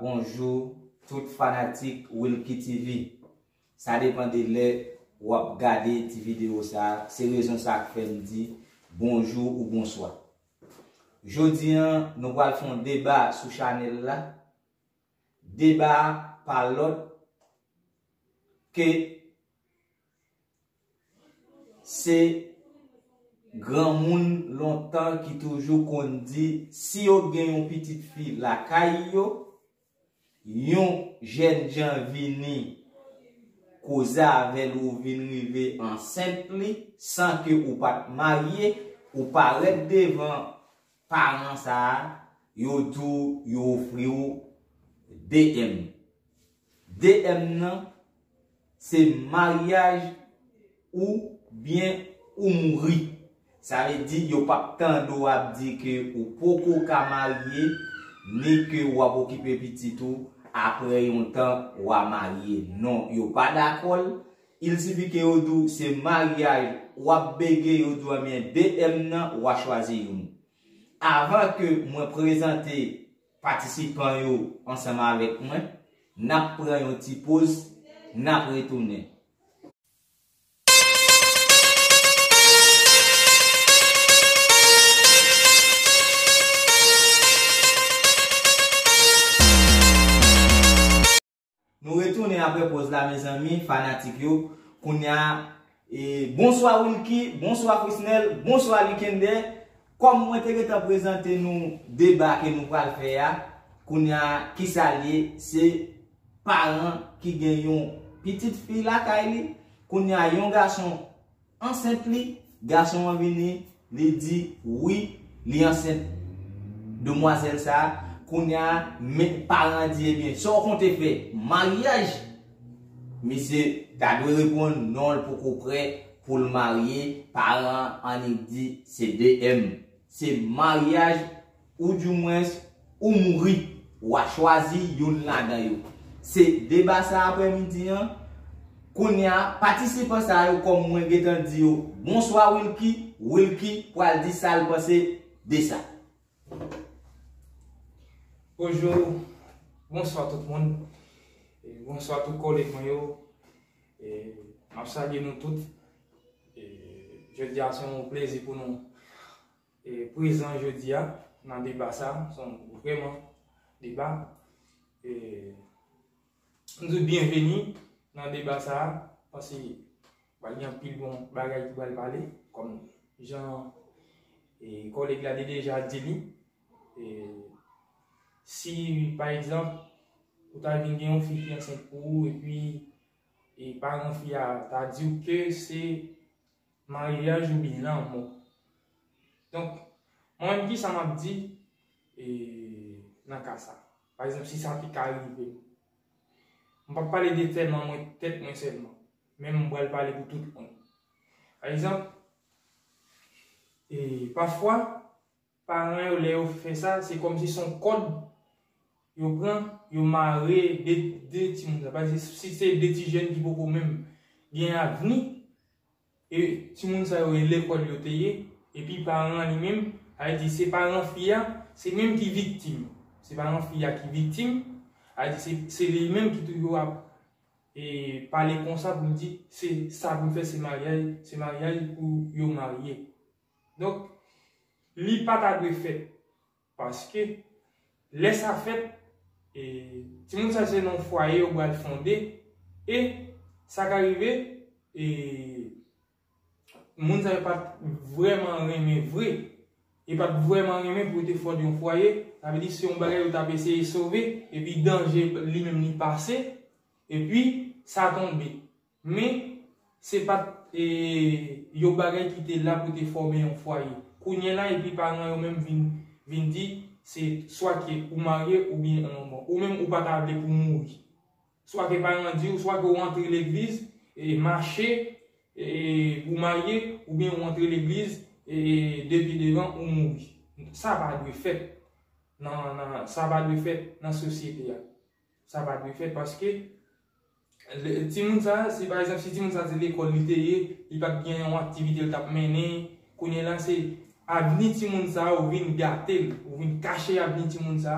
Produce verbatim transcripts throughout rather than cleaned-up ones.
Bonjou tout fanatik Wilky T V. Sa depann de lè w ap gade ti videyo sa a. Se rezon sa k fè m di bonjou ou bonswa. Jodi a, nou pral fè yon deba sou chanèl la. Deba a pa lòt ke se granmoun lontan ki toujou konn di si yo gen yon pitit fi lakay yo, yon jènjan vini koze avè l ou vin rive ansent li san ke ou pa t marye, ou parèt devan paran sa a, yo di w yo ofri w D M. D M nan, se maryaj oubyen ou mouri. Sa vle di yo p ap tande w ap di ke ou poko ka marye, ni ke w ap okipe pitit ou apre yon tan w a marye. Non, yo pa dakò l. Il sifi ke yo di w se maryaj w ap bege, yo di w ebyen D M nan w a chwazi youn. Avan ke mwen prezante patisipan yo ansanm avèk mwen, n ap pran yon ti poz, n ap retounen. Nou retounen apre poz la, mezanmi, fanatik yo. Kounye a, e, bonswa Wilky, bonswa Frisnel, bonswa Likender. Kòm mwen te gentan prezante nou deba ke nou pral fè a, kounye a, kisa l ye? Se paran ki gen yon pitit fi lakay li. Kounye a, yon gason ansent li, gason an vini, li di wi, li ansent demwazèl sa a. Kounye a, men paran an di, ebyen, sa w konte fè? Maryaj? Misye ta dwe reponn non, l poko prè pou l marye. Paran an annik di se D M. Se maryaj oudimwens ou mouri, w a chwazi youn ladan yo. Se deba sa aprèmidi an. Kounye a, patisipan sa yo, kòm mwen gentan di yo, bonswa Wilky, Wilky pral di sa l panse de sa. Bonjou, bonswa tout moun. E bonswa tout kòlèg mwen yo. E m ap salye nou tout. E jodi a se yon plezi pou nou e, prezan jodi a nan deba sa a. Se yon vrèman deba. E, m di w byenveni nan deba sa a, paske pral gen anpil bon bagay ki pral pale, kòm jan, e, kòlèg la te deja di li. E, si, pa egzanp, ou ta vin gen yon fi ki ansent pou ou, epi, e, paran fi a ta di w ke se maryaj oubyen lanmò. Donk, mwen menm, kisa m ap di, e, nan ka sa? Pa egzanp, si sa te ka rive m, m p ap pale de tèt mwen, tèt mwen sèlman, men m pral pale pou tout moun. Pa egzanp, e, pafwa, paran yo, lè yo fè sa, se kòmsi se yon kòd yo pran, yo mare de, de timoun sa. Pa egzanp, si se de ti jèn ki poko menm gen avni, e timoun sa yo, e lekòl yo te ye, epi paran an li menm, sa vle di se paran fi a, se menm ki viktim. Se paran fi a ki viktim, sa vle di se, se li menm ki toujou ap, e, pale konsa pou l di se sa pou l fè, se maryaj, se maryaj pou yo marye. Donk, li pa ta dwe fèt. Paske, lè sa fèt, e, timoun sa se nan fwaye yo pral fonde, e sa ka rive, e, moun sa yo pa t vrèman renmen vre, e pa t vrèman renmen pou yo te fonde yon fwaye, sa vle di se yon bagay yo t ap eseye sove, epi danje li menm li pase, epi sa tonbe. Men, se pa t, e, yon bagay ki te la pou te fòme yon fwaye. Kounye la, epi paran yo menm vin, vin di, se swa ke ou marye oubyen lanmò. Ou menm, ou pa ta vle pou mouri. Swa ke paran di w, swa ke w antre legliz, e, mache, e, pou marye, oubyen w antre legliz, e, de pye devan, ou mouri. Sa pa dwe fèt nan, nan, sa pa dwe fèt nan sosyete a. Sa pa dwe fèt paske le, timoun sa, si pa egzanp, si timoun sa se lekòl li te ye, li pa t gen yon aktivite l t ap mennen, kounye la se avni timoun sa, ou vin gate l, ou vin kache avni timoun sa,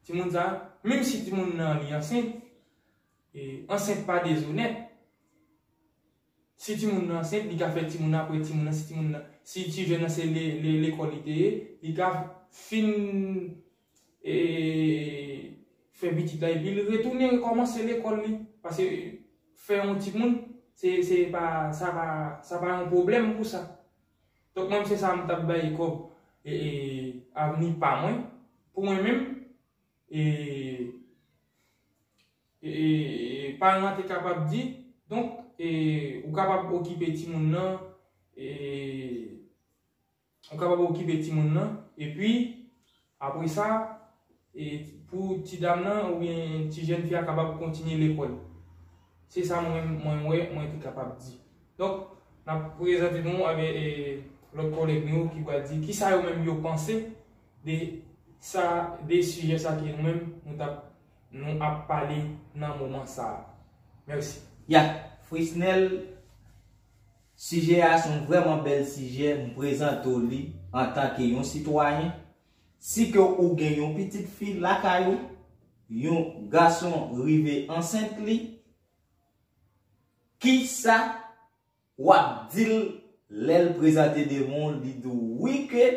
Timoun sa, menm si timoun nan li ansent, e, ansent pa dezonè. Si timoun nan ansent, li ka fè timoun nan, apre timoun nan, si timoun nan, si ti jèn nan se le, le, lekòl li te ye, li ka fin, e, fè pitit la, epi li retounen rekòmanse lekòl li. Paske fè yon timoun, se, se pa, sa pa, sa pa yon pwoblèm pou sa. Donk, mwen, se sa m t ap bay kòm, e, e, avni pa mwen. Pou mwen menm, e, e, e, paran an te kapab di, donk, e, ou kapab okipe timoun nan, e, ou kapab okipe timoun nan, epi, apre sa, e, pou ti dam nan oubyen ti jèn fi a kapab kontinye lekòl. Se sa mwen, mwen wè, mwen te kapab di. Donk, n ap prezante nou avèk, e, lòt kòlèg nou yo ki pral di kisa yo menm yo panse de sa, de sijè sa ke nou menm nou t ap, nou ap pale nan moman sa a. Mèsi. Ya, Frisnel, sijè a se yon vrèman bèl sijè. M prezante w li antanke yon sitwayen. Si ke ou gen yon pitit fi lakay ou, yon gason rive ansent li, kisa w ap di l lè l prezante devan w, li di w wi ke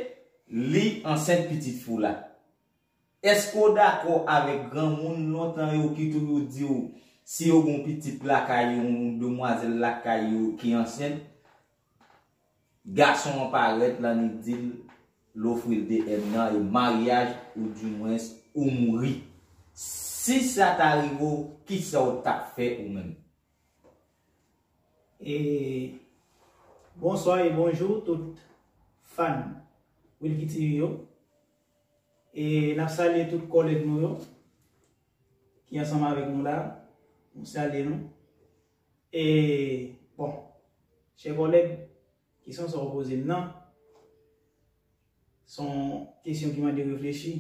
li ansent pitit fi w la? Èske w dakò avèk granmoun lontan yo ki toujou di w, si yo gen yon pitit lakay yo, yon demwazèl lakay yo ki ansent, gason an parèt la, li di l, l ofri l de M nan, e maryaj, oudimwens, ou mouri. Si sa ta rive w, kisa w t ap fè ou menm? E bonswa e bonjou tout fan Wilky T V yo. E n ap salye tout kòlèg nou yo ki ansanm avèk nou la. Nou salye nou. E, bon, chè kòlèg, kesyon sa w poze m nan, se yon kesyon ki mande reflechi,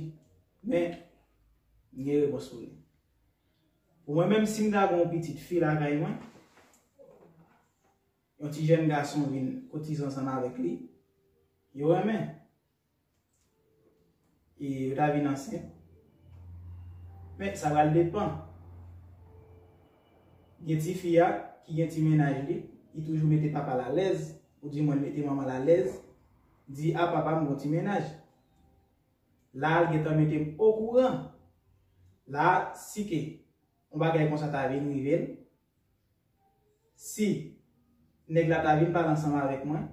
men m gen repons pou li. Pou mwen menm, si m ta gen yon pitit fi lakay mwen, yon ti jèn gason vin kotize ansanm avèk li, yo renmen. E yo ta vin ansent. Men sa pral depann. Gen tifi a ki gen ti mennaj li, li toujou mete papa l alèz, oudimwen li mete manman l alèz, di, a papa, m gon ti mennaj. La, l gentan mete m okouran. La, si ke yon bagay konsa ta vin rive l, si nèg la ta vin pale ansanm avèk mwen,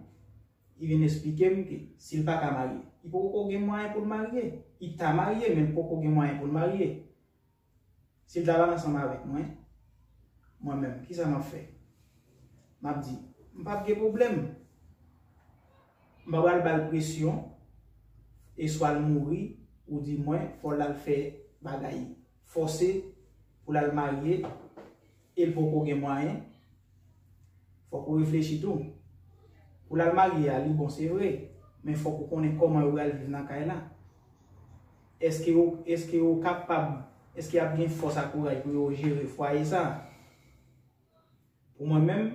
li vin esplike m ke si l pa ka marye, li poko gen mwayen pou l marye. Li ta marye, men l poko gen mwayen pou l marye. Si l ta pale ansanm avèk mwen, mwen menm, kisa m ap fè? M ap di, m p ap gen pwoblèm. M pa pral ba l presyon, e swa l mouri, oudimwen, fò l al fè bagay fòse pou l al marye, e l poko gen mwayen, fòk ou reflechi tou. Pou l al marye a, li bon, se vre, men fòk ou konnen kòman yo pral viv nan kay la. Èske yo, èske yo kapab, èske y ap gen fòs ak kouraj pou yo jere fwaye sa? Pou mwen menm,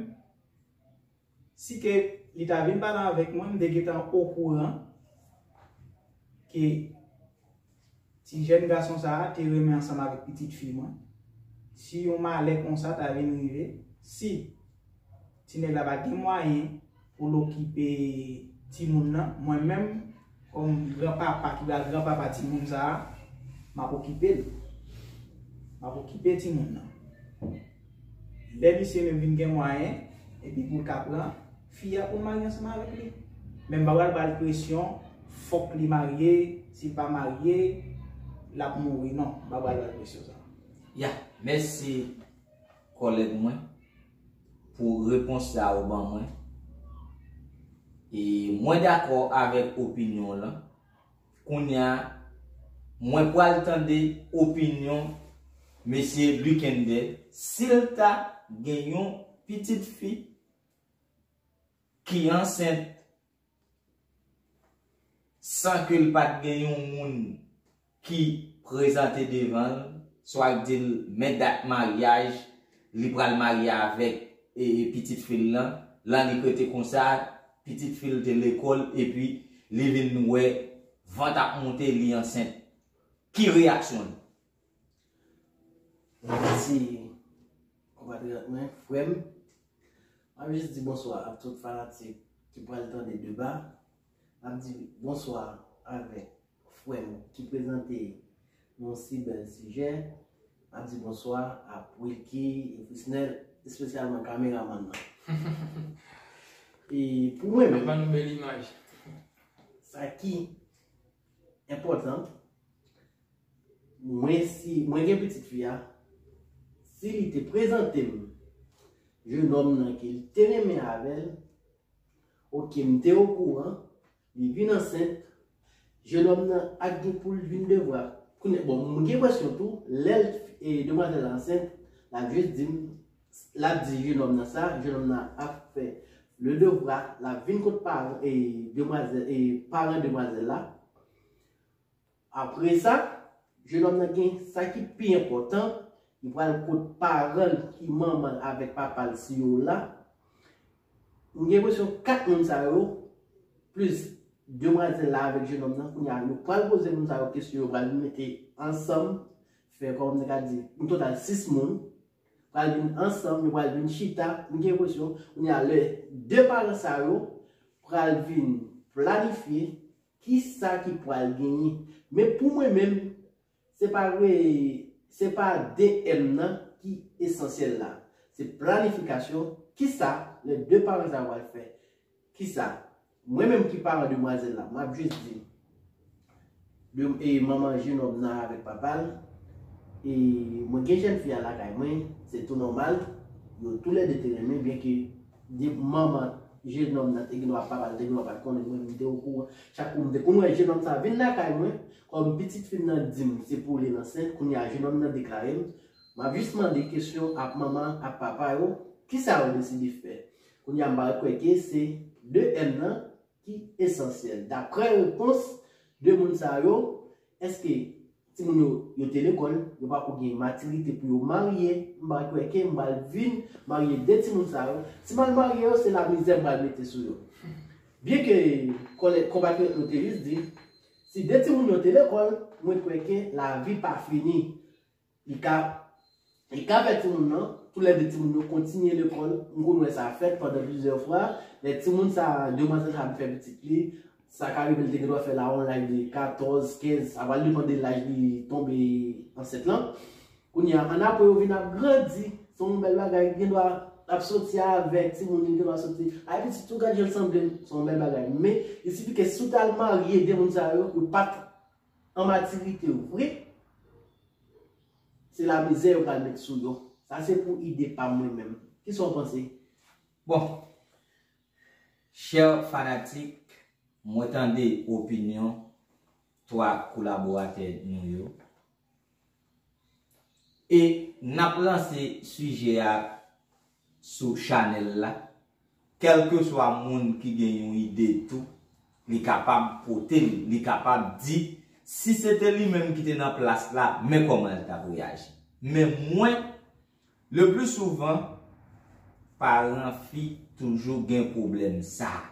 si ke li ta vin pale avèk mwen, m te gentan okouran ke ti jèn gason sa a te renmen ansanm avèk pitit fi mwen. Si yon malè konsa ta vin rive, si ti nèg la pa gen mwayen pou l okipe timoun nan, mwen menm, kòm granpapa ki pral granpapa timoun sa a, m ap okipe l. M ap okipe timoun nan. Lè misye menm vin gen mwayen, epi pou l ka pran fi a pou l marye ansanm avèk li. Men m pa pral ba l presyon, fòk li marye, si l pa marye, l ap mouri. Non, m pa pral ba l presyon sa. Ya, mèsi kòlèg mwen pou repons sa ou ban mwen. E mwen dakò avèk opinyon w lan. Kounye a, mwen pral tande opinyon mesye Luckendet, si l ta gen yon pitit fi ki ansent san ke l pa t gen yon moun ki prezante devan l, swa k di l men dat maryaj li pral marye avèk, e, e, pitit fi l lan, l annik rete konsa, pitit fi l te lekòl, epi li vin wè vant ap monte, li ansent. Ki reyaksyon l? Mèsi, konpatriyòt mwen, frè m. M ap jis di bonswa ak tout fanatik ki pral tande deba. M ap di bonswa avèk frè m ki prezante yon si bèl sijè. M ap di bonswa ak Wilky e Frisnel, espesyalman kameramann nan. E pou mwen menm, ban nou bèl imaj. Sa ki enpòtan, mwen, si mwen gen pitit fi a, si li te prezante m jenòm nan ke li te renmen avè l, oke, m te okouran, li vin ansent, jenòm nan ap gen pou l vin devwa. Kounye, bon, m gen enpresyon tou, lè l, e, demwazèl la ansent, l ap jis di m, l ap di jenòm nan sa, jenòm nan ap fè le devwa, l ap vin kot paran, e, demwazèl, e, paran demwazèl la. Apre sa, jenòm nan gen sa ki pi enpòtan, li pral kot paran l ki manman l avèk papa l si yo la. M gen enpresyon kat moun sa yo, plis demwazèl la avèk jenòm nan, kounye a, yo pral poze moun sa yo kesyon, yo pral mete ansanm, fè kòman m te ka di, yon total sis moun, pral vin ansanm, yo pral vin chita, m gen enpresyon, kounye a, lè de paran sa yo pral vin planifye kisa ki pral genyen. Men pou mwen menm, se pa re, se pa de M nan ki esansyèl la. Se planifikasyon, kisa lè de paran sa yo pral fè. Kisa? Mwen menm ki paran demwazèl la, m ap jis di, de, e manman jenòm nan avèk papa l, e mwen gen jèn fi a lakay mwen, se tou nòmal, yo toulède te renmen, byenke de manman jenòm nan te gen dwa, papa l te gen dwa pa t konnen, mwen menm m te okouran. Chak kou m te konn wè jenòm sa vin lakay mwen, kòm pitit fi m nan di m se pou li l ansent, kounye a jenòm nan deklare m, m ap jis mande kesyon ak manman ak papa yo, kisa yo deside fè? Kounye a m pa kwè ke se de M nan ki esansyèl. Daprè repons de moun sa yo, èske timoun yo, yo te lekòl, yo pako gen matirite pou yo marye? M pa kwè ke m pral vin marye de timoun sa yo. Si m al marye yo, se lamizè m pral mete sou yo. Byenke kòlè-, konpatriyòt nou te jis di, si de timoun yo te lekòl, mwen kwè ke lavi pa fini. Li ka, li ka fè timoun nan, toulède timoun yo kontinye lekòl. M konn wè sa fèt pandan plizyè fwa. Lè timoun sa, demwazèl sa ap fè pitit li, sa ka rive l te gen dwa fè la yon laj de katòz, kenz, sa pral depann de laj li tonbe ansent lan. Kounye a, annapre yo vin ap grandi, se yon bèl bagay, gen dwa ap soti avèk timoun li, gen dwa soti. Ay, pitit ou gad jan l sanble m, se yon bèl bagay. Men, li sifi ke si w t al marye de moun sa yo, yo pa t an matirite vre, se lamizè yo pral met sou yo. Sa se pou ide pa m mwen menm. Kisa w panse? Bon, chè fanatik, mwen tande opinyon twa kolaboratè nou yo. E n ap lanse sijè a sou chanèl la. Kèlkeswa moun ki gen yon ide tou, li kapab pote l, li kapab di, si se te li menm ki te nan plas la, men kòman l t ap reyaji. Men mwen, le pli souvan, paran fi toujou gen pwoblèm sa a.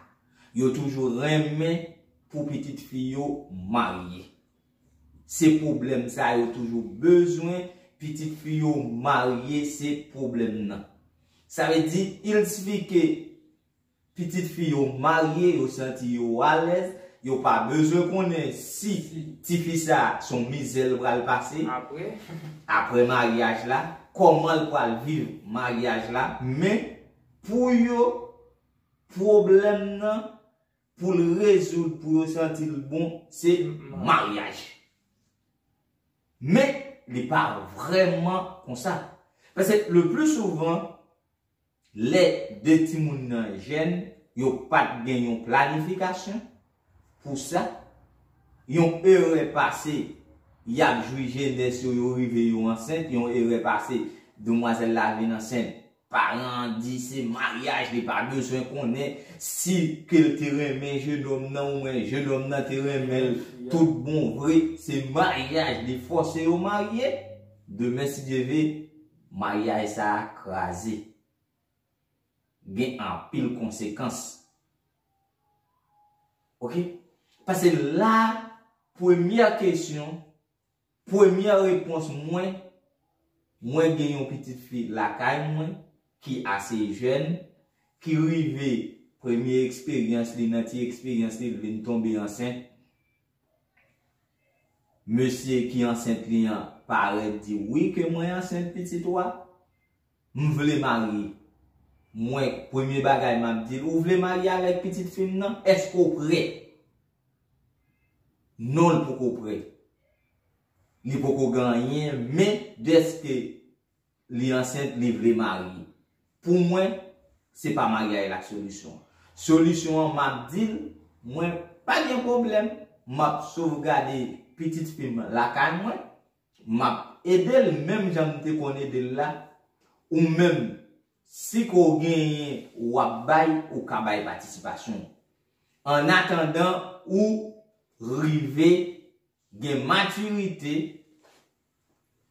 Yo toujou renmen pou pitit fi yo marye. Se pwoblèm sa yo toujou bezwen, pitit fi yo marye, se pwoblèm nan. Sa vle di, il sifi ke pitit fi yo marye, yo santi yo alèz, yo pa bezwen konnen si tifi sa se yon mizè l pral pase. Apre, apre maryaj la, kòman l pral viv maryaj la, men pou yo, pwoblèm nan, pou l rezoud, pou yo santi l bon, se maryaj. Men, li pa vrèman konsa. Paske le pli souvan, lè de timoun nan jèn, yo pa t gen yon planifikasyon pou sa. Yon erè pase, y ap jwi jenès yo, yo rive yo ansent, yon erè pase, demwazèl la vin ansent. Paran an di se maryaj, li pa bezwen konnen si ke l te renmen jenòm nan oubyen jenòm nan te renmen l. Tout bon vre, se maryaj, li fòse yo marye. Demen, si Dye vle, maryaj sa a kraze. Gen anpil konsekans. Oke? Paske la, premyè kesyon, premyè repons mwen, Mwen gen yon pitit fi lakay mwen ki ase jèn, ki rive premye eksperyans li, nan ti eksperyans li, l vin tonbe ansent. Mesye ki ansent li an parèt di, "Wi, ke mwen ansent pitit ou a. M vle marye." Mwen, premye bagay m ap di l, "Ou vle marye avèk pitit fi m nan? Èske w prè?" Non, l poko prè. Li poko gen anyen, men dèske li ansent, li vle marye. Pou mwen, se pa maryaj la k solisyon an. Solisyon an, m ap di l, mwen pa gen pwoblèm, m ap sovgade pitit fi m lakay mwen, m ap ede l menm jan m te konn ede l la, ou menm, si ke w genyen w ap bay, ou ka bay patisipasyon w. Annatandan ou rive gen matirite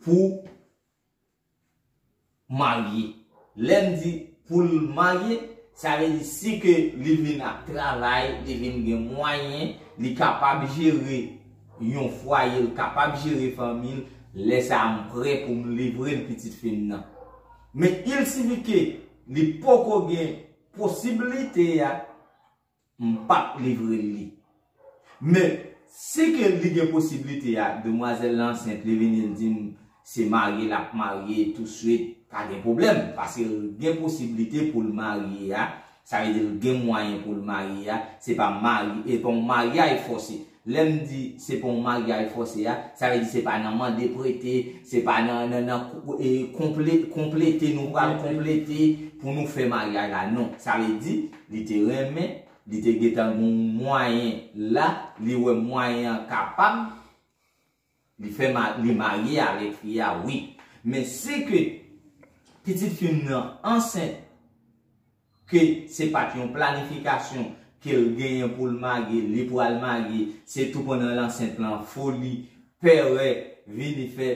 pou marye. Lè m di pou l marye, sa vle di si ke li vin ap travay, li vin gen mwayen, li kapab jere yon fwaye, li kapab jere fanmi l, lè sa a m prè pou m livre l pitit fi m nan. Men il sifi ke li poko gen posiblite a, m p ap livre l li. Men, si ke li gen posiblite a, demwazèl la ansent, li vini l di m se marye l ap marye touswit, pa gen pwoblèm, paske l gen posiblite pou l marye a, sa vle di l gen mwayen pou l marye a, se pa marye, e pa yon maryaj fòse. Lè m di se pa yon maryaj fòse a, sa vle di se pa nan mande prete, se pa nan, nan, nan kou-, e, konple-, konplete, nou pral konplete pou nou fè maryaj la, non. Sa vle di, li te renmen, li te gentan gen yon mwayen la, li wè mwayen an kapab, li fè ma-, li marye avèk fi a, wi. Men si ke pitit fi m nan ansent, ke se pa t yon planifikasyon ke l genyen pou l marye, li pral marye, se tou pandan l ansent lan, foli, pèrè, vini fè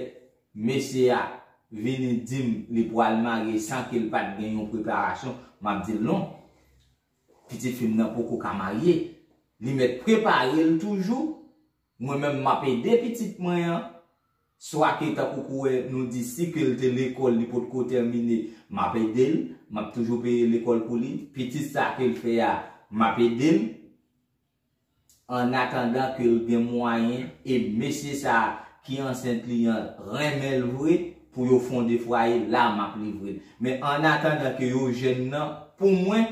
mesye a vini di m li pral marye san ke l pa t gen yon preparasyon, m ap di l non. Pitit fi m nan poko ka marye. Li mèt prepare l toujou. Mwen menm, m ap ede pitit mwen an. Swa ke tankou kou wè nou di si ke l te lekòl, li potko tèmine, m ap ede l. M ap toujou peye lekòl pou li. Pitit sa ke l fè a, m ap ede l. Annatandan ke l gen mwayen, e mesye sa a ki ansent li an renmen l vre, pou yo fonde fwaye, la m ap livre l. Men annatandan ke yo jèn nan, pou mwen,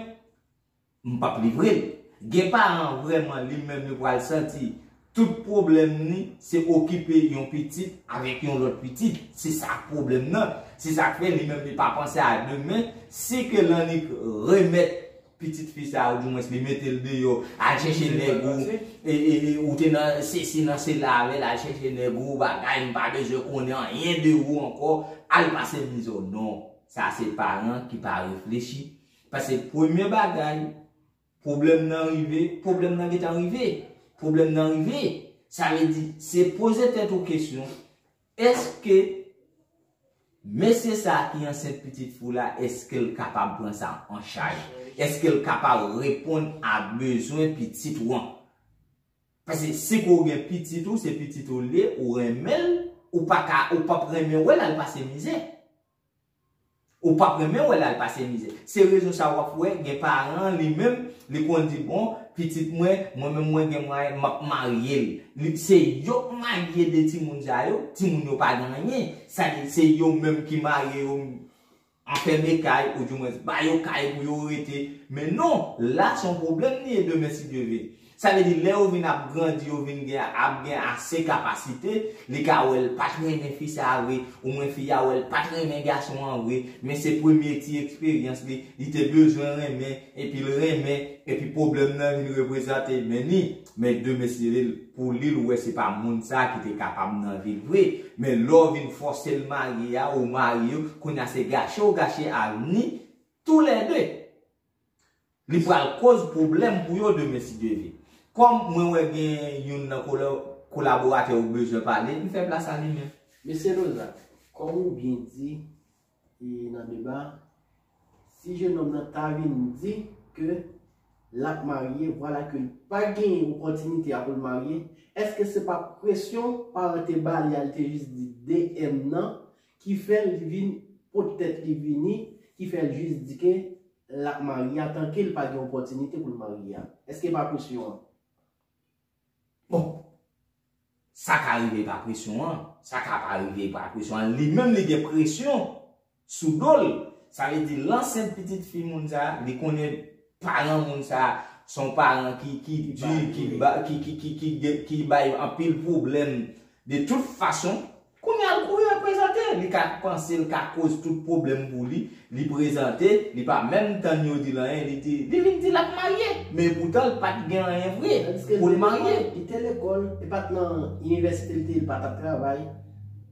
m p ap livre l. Gen paran vrèman li menm li pral santi tout pwoblèm ni se okipe yon pitit avèk yon lòt pitit. Se sa k pwoblèm nan. Se sa k fè li menm li pa panse a demen. Si ke l annik remèt pitit fi sa, oudimwens li mete l deyò, al chèche nèg ou, e, e, e, ou te nan sesi, nan sela avè l, al chèche nèg ou, bagay, m pa bezwen konnen anyen de ou ankò, al pase mizè w. Non, sa se paran ki pa reflechi. Paske premye bagay, pwoblèm nan rive, pwoblèm nan gentan rive. Pwoblèm nan rive. Sa vle di, se poze tèt ou kesyon, èske mesye sa a ki ansent pitit fi w la, èske l kapab pran sa an chaj? Èske l kapab reponn a bezwen pitit ou an? Paske si ke w gen pitit ou, se pitit ou l ye, ou renmen l, ou pa ka, ou p ap renmen wè l al pase mizè. Ou p ap renmen wè l al pase mizè. Se rezon sa w ap wè gen paran li menm, li konn di, "Bon, pitit mwen, mwen menm mwen gen mwayen, m ap marye l." Li, se yo k marye de timoun sa yo, timoun yo pa gen anyen. Sa di, se yo menm ki marye yo, anfème kay, oudimwens ba yo kay pou yo rete. Men non, la se yon pwoblèm li ye demen si Dye vle. Sa vle di, lè yo vin ap grandi, yo vin gen, ap gen ase kapasite, li ka wè l pa t renmen fi sa a vre, oubyen fi a wè l pa t renmen gason an vre, men se premye ti eksperyans li, li te bezwen renmen, epi l renmen, epi pwoblèm nan vin reprezante, men ni, men demen si l, pou li, l wè se pa moun sa a ki te kapab nan vi l vre, men lè w vin fòse l marye a, ou marye yo, kounye a se gache w gache avni, toulède. Li pral koz pwoblèm pou yo demen si Dye vle. Kòm mwen wè gen youn nan kola-, kolaboratè yo bezwen pale, m fè plas a li menm. Mesye Loza, kòm ou byen di, e, nan deba, si jenòm nan ta vin di ke l ap marye, vwala ke l pa gen opòtinite a pou l marye, èske se pa presyon paran te ba li a, li te jis di de M nan, ki fè l vin pot tèt li vini, ki fè l jis di ke l ap marye, antanke l pa gen opòtinite pou l marye a? Èske pa presyon an? Bon, sa ka rive pa presyon an, sa ka pa rive pa presyon an. Li menm li gen presyon sou do l. Sa vle di l ansent pitit fi moun sa, li konnen paran moun sa, se yon paran ki ki di, ki ba, ki ki ki ki gen- ki bay anpil pwoblèm de tout fason. Kounye a l kouri reprezante, li ka panse l ka koz tout pwoblèm pou li, li prezante, li pa menm tann yo di l anyen, li di, li vin di l ap marye, men poutan l pa t gen anyen vre pou l marye. Li te lekòl, e pa t nan inivèsite li te ye, li pa t ap travay,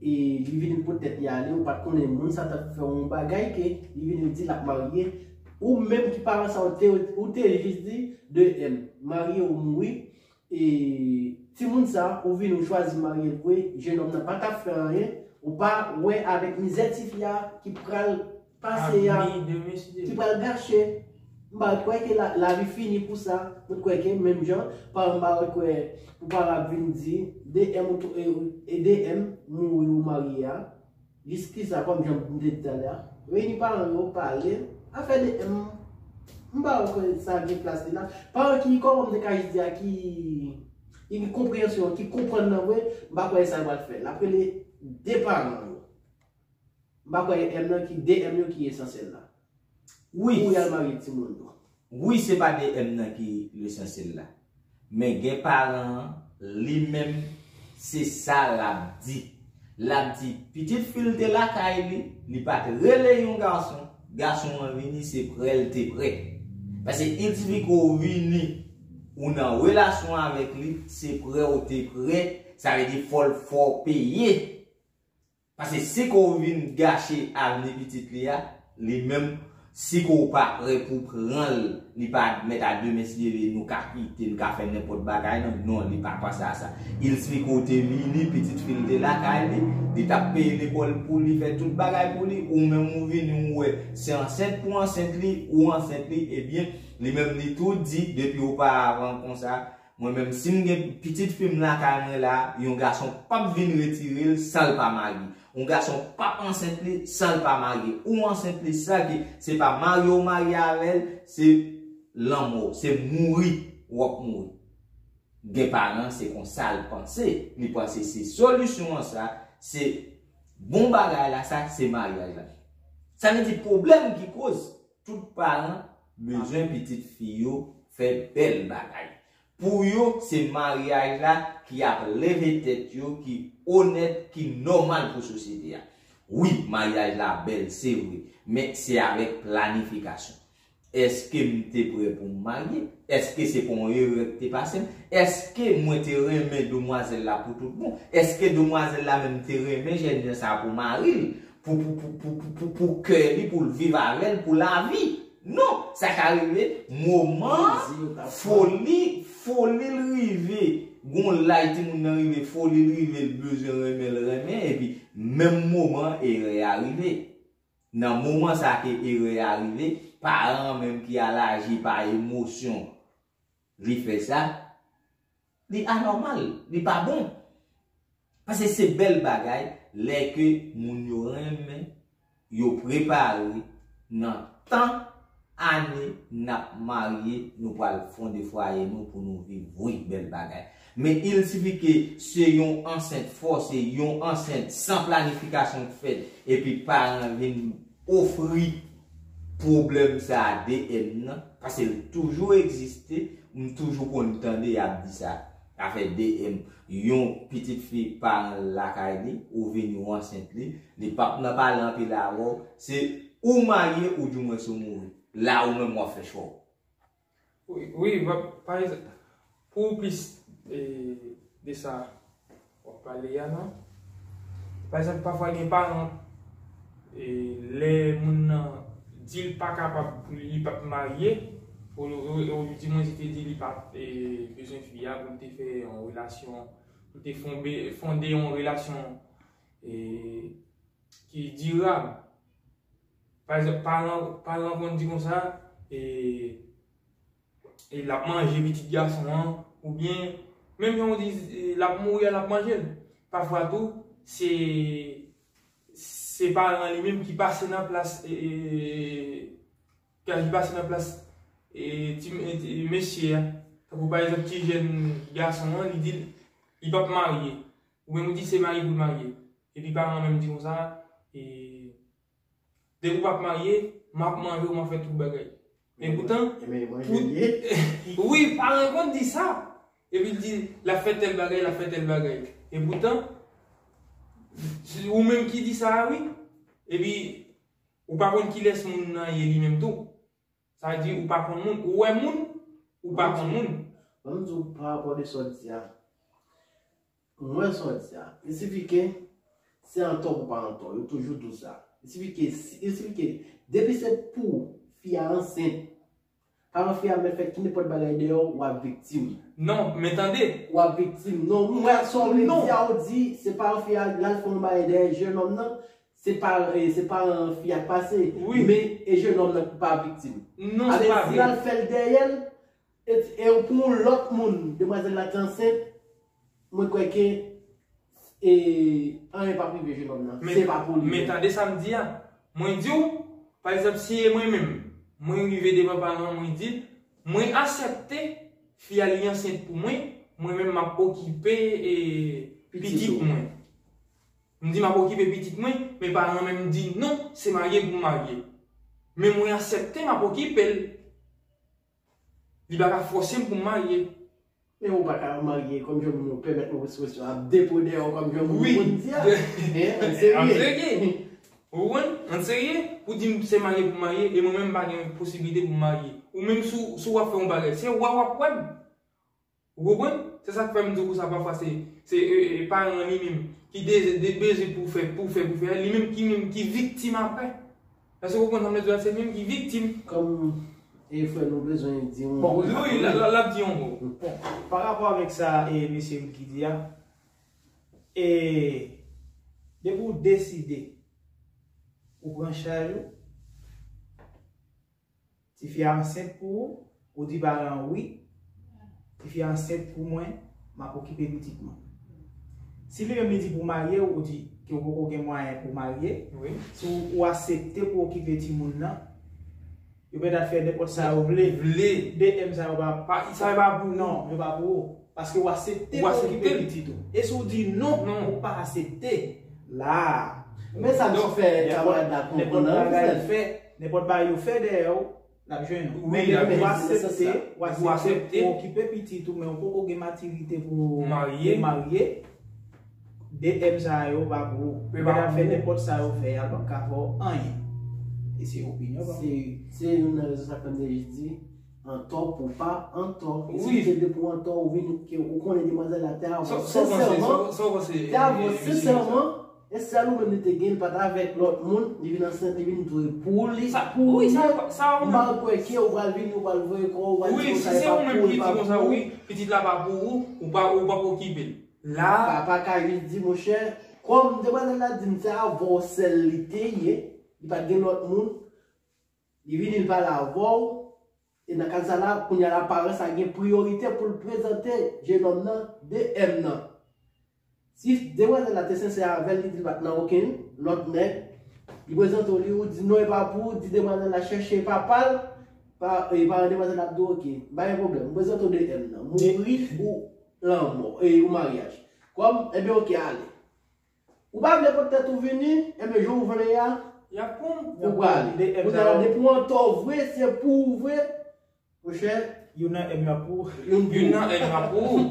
e li vin pot tèt li ale, ou pa t konnen moun sa t ap fè yon bagay ke li vin di l ap marye, ou menm ki paran sa ou te, ou te jis di de m, marye ou mouri, e timoun sa ou vin ou chwazi marye l vre, jennonm nan pa t ap fè anyen, ou pa wè avèk mizè tifi a ki pral pase a, ki pral gache. M pa kwè ke la, lavi fini pou sa. Mwen kwè ke menm jan, paran m pa kwè pou paran ap vin di de m ou tou- e, e de m mouri ou marye a. Jiskisa kòm jan m te di talè a, reyini paran yo, pale, afè de m, m pa wè sa gen plas li la. Paran ki, kòman m te ka jis di a, ki, ki gen konpreyansyon, ki konprann nan vre, m pa kwè sa l pral fè. L ap rele de paran yo. M pa kwè m nan ki de m yo ki esansyèl la. Wi. Pou y al marye timoun yo. Wi, se pa de m nan ki lesansyèl la. Men gen paran an, li menm, se sa l ap di. L ap di, pitit fi l te lakay li, li pa t rele yon gason, gason an vini, se prè l te prè. Paske il sifi ke w vini, ou nan relasyon avèk li, se prè w te prè, sa vle di fò l fè w peye. Paske si ke w vin gache avni pitit li a, li menm, si ke w pa prè pou pran l, li pa mèt a demen si Dye vle nou ka kite, nou ka fè nenpòt bagay, non, non, li pa panse a sa. Il sifi ke w te vini, pitit fi l te lakay li, li t ap peye lekòl pou li, fè tout bagay pou li, ou menm ou vini, ou wè, se ansent pou ansent li, ou ansent li, ebyen, li menm li tou di, depi oparavan konsa, Mwen menm, si m gen pitit fi m lakay mwen la, yon gason p ap vin retire l san l pa marye. Yon gason p ap ansent li san l pa marye. Ou ansent li sa ki, se pa marye w marye avè l, se lanmò, se mouri w ap mouri. Gen paran, se konsa l panse. Li panse se solisyon an sa, se bon bagay la sa, se maryaj la. Sa vle di pwoblèm ki koz tout paran bezwen pitit fi yo fè bèl bagay. Pou yo, se maryaj la ki ap leve tèt yo, ki onèt, ki nòmal pou sosyete a. Wi, maryaj la bèl, se vre, men se avèk planifikasyon. Èske m te prè pou m marye? Èske se pa yon erè ki te pase m? Èske mwen te renmen demwazèl la pou tout bon? Èske demwazèl la menm te renmen jènjan sa pou mari l, pou, pou, pou, pou, pou, pou, pou kè li, pou l viv avè l, pou lavi? Non, sa ka rive, moman, foli, foli l rive, gon laj timoun nan rive, foli l rive, l bezwen renmen, l renmen, epi menm moman, erè a rive. Nan moman sa ke erè a rive, paran an menm ki al aji pa emosyon, li fè sa, li anòmal, li pa bon. Paske se bèl bagay lè ke moun yo renmen, yo prepare nan tan, ane n ap marye, nou pral fonde fwaye nou pou nou viv, wi, bèl bagay. Men il sifi ke se yon ansent fòse, yon ansent san planifikasyon k fèt, epi paran vin ofri pwoblèm sa a de m nan, paske l toujou egziste, m toujou konn tande y ap di sa. Afè de m, yon pitit fi paran l lakay li, ou vini ou ansent li, li p ap nan pale anpil avè w, se ou marye oudimwens ou mouri. La ou menm w ap fè chwa w. Wi, wi, pa, pa egzanp, pou plis e, de sa w ap pale a, non? Pa egzanp, pafwa gen paran, e, lè moun nan di l pa kapab, pou li p ap marye, ou, ou, ou, ou di mwen, se te di li pa t e, bezwen fi a pou l te fè yon relasyon, pou l te fonde, fonde yon relasyon e, ki dirab. Pa egzanp, paran, paran konn di konsa, e, e l ap manje pitit gason an, oubyen, menm jan w di, e, l ap mouri a, l ap manje l. Pafwa tou, se, se paran li menm ki pase nan plas, e, e, e, ki pase nan plas, e, ti, e, ti mesye a. Tankou pa egzanp ti jèn gason an, li di l, li p ap marye. Ou menm ou di se marye pou l marye. Epi paran an menm di konsa, e, depi w p ap marye, m ap manje w, m ap fè tout bagay. E poutan, wi, paran konn di sa. Epi l di, l ap fè tèl bagay, l ap fè tèl bagay. E poutan, se ou menm ki di sa a, wi. Epi, ou pa konn kilès moun nan ye li menm tou. Sa vle di, ou pa konn moun. Ou wè moun, ou pa konn moun. Ban m di w pa rapò de sa w di a. Mwen sa w di a. Li sifi ke se antò pou pa antò. Yo toujou di w sa. Li sifi ke, si- li sifi ke depi se pou fi a ansent, paran fi a mèt fè ki nenpòt bagay dèyè w, w ap viktim. Non, men tande. W ap viktim. Non, mwen sa w vle di a, ou di, se paran fi a, l al fè yon bagay dèyè jennonm nan, se pa, e, se paran fi a k pase. Wi. Men, e jennonm nan ki pa viktim. Non, se pa vre. Si l al fè l dèyè l, e, e pou yon lòt moun, demwazèl la te ansent, mwen kwè ke, e, anyen p ap rive jennonm nan. Men, se pa pou li men menm. Tande sa m di a. Mwen di w, pa egzanp, si e mwen menm, mwen rive devan paran an, mwen di l, mwen aksepte fi a li ansent pou mwen, mwen menm m ap okipe, e, pitit mwen. M di m ap okipe pitit mwen, men paran an menm di non, se marye pou m marye. Men mwen aksepte m ap okipe l. Li pa ka fòse m pou m marye. Men ou pa ka marye kòm jan moun yo pèmèt mwen ekspresyon ap depo dèyè w kòm jan moun yo konn di a. Wi. Ann serye. Ou konprann? Ann serye, pou di m se marye pou m marye, e mwen menm m pa gen posiblite pou m marye. Ou menm si w, si w ap fè yon bagay, se wè w ap wè m. Ou konprann? Se sa k fè m di w konsa pafwa se, se, e, e, paran an li menm ki de, de bezwen pou fè, pou fè, pou fè, li menm ki menm ki viktim apre. Èske w konprann sa m vle di w la? Se li menm ki viktim. Kòm e frè nou bezwen di yon mo. Wi, wi, l ap di yon mo. Bon, pa rapò avèk sa e mesye Wilky di a, e depi w deside ou pran chaj ou, tifi a ansent pou ou, ou di paran an wi, tifi a ansent pou mwen, m ap okipe pitit mwen. Si li menm li di pou marye w, ou di ke w poko gen mwayen pou marye, wi, si w, ou aksepte pou okipe timoun nan, yo pèt ap fè nenpòt sa yo vle. Vle. De M sa yo pa, pa, sa yo pa pou ou. Non, yo pa pou ou. Paske w aksepte pou okipe pitit ou. E si w di non, non, ou pa aksepte, la. Men sa m fè kamarad la konprann nan, nenpòt bagay yo fè, nenpòt bagay yo fè dèyè w, l ap jwenn ou. Wi, men depi w aksepte, w aksepte pou okipe pitit ou, men ou poko gen matirite pou marye. De M sa yo pa pou ou. Yo pèt ap fè nenpòt sa yo fè a, yo p ap ka fè w anyen. E se opinyon pa m. Se, se youn nan rezon sa k fè m te jis di, antò pou pa antò. Wi. Eskize depi w antò, ou vin, ke ou konnen demwazèl la te avè w sensèman, te avè w sensèman, e sèl ou menm li te gen, li pa t avèk lòt moun, li vin ansent, li vin tou pou li, pou li. M pa kwè ke ou pral vini, ou pral voye kò w, ou pral di konsa, e pa pou ou, e pa pou ou. Pitit la pa pou ou, ou pa, ou p ap okipe l. La. Papa ka jis di, monchè, kòm demwazèl la di m se avè w sèl li te ye, li pa t gen lòt moun, li vini, li pale avè w, e nan kad sa la, kounye a la, paran sa gen priyorite pou l prezante jennonm nan de M nan. Si demwazèl la te sensè avè l, li di l pa t nan okenn lòt nèg, li prezante w li, ou di non, e pa pou ou, di demwazèl la chèche papa l, pa, e paran demwazèl la ap di w, oke, m pa gen pwoblèm, m prezante w de M nan, mouri ou lanmò, e ou maryaj. Kòm, ebyen, oke, ale. Ou pa vle pot tèt ou vini, ebyen, jan w vle a, y ap pran w. Ou prale. Kounye a la, depi w antò vre, se pou ou vre, monchè, youn nan M yo ap pou ou. Youn pou ou. Youn nan M yo ap pou ou.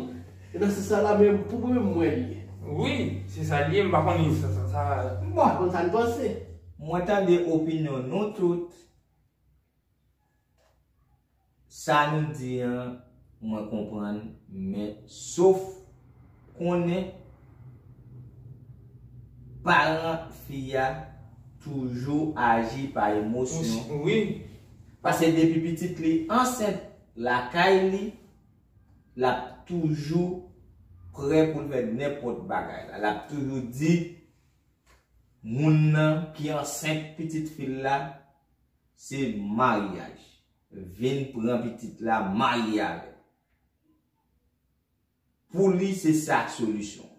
E nan sans sa la, men pou mwen, mwen li ye. Wi, se sa li ye, m pa konnen sa, sa, sa. M pa konn sa n panse. Mwen tande opinyon nou tout. Sa nou di an, mwen konprann, men sof konnen paran fi a toujou aji pa emosyon. Wi. Paske depi pitit li ansent lakay li, l ap toujou prè pou l fè nenpòt bagay la. L ap toujou di moun nan ki ansent pitit fi l la, se maryaj. Vin pran pitit la, marye avè l. Pou li, se sa solisyon.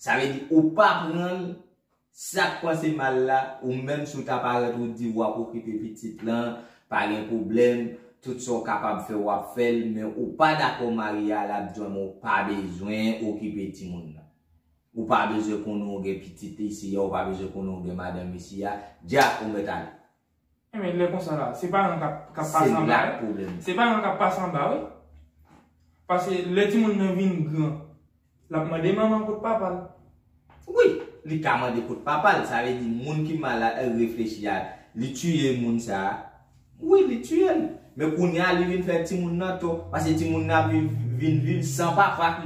Sa vle di, ou pa pran l, Sa k panse mal la, ou menm si w ta parèt ou di w ap okipe pitit lan, pa gen pwoblèm, tout sa w kapab fè w ap fè l, men ou pa dakò marye a, l ap di w men ou pa bezwen okipe timoun nan. Ou pa bezwen konnen w gen pitit isi a, ou pa bezwen konnen w gen madanm isi a, dja ou mèt ale. Enben, lè konsa la, se paran k ap k ap pase anba, wi. Se paran k ap pase anba, wi. Paske lè timoun nan vin gran, l ap mande manman kot papa l. Wi, li ka mande kot papa l, sa vle di moun ki mal reflechi a, li tiye moun sa a. Wi, li tiye l. Men kounye a, li vin fè timoun nan tò. Paske timoun nan ap vin, vin viv san papa.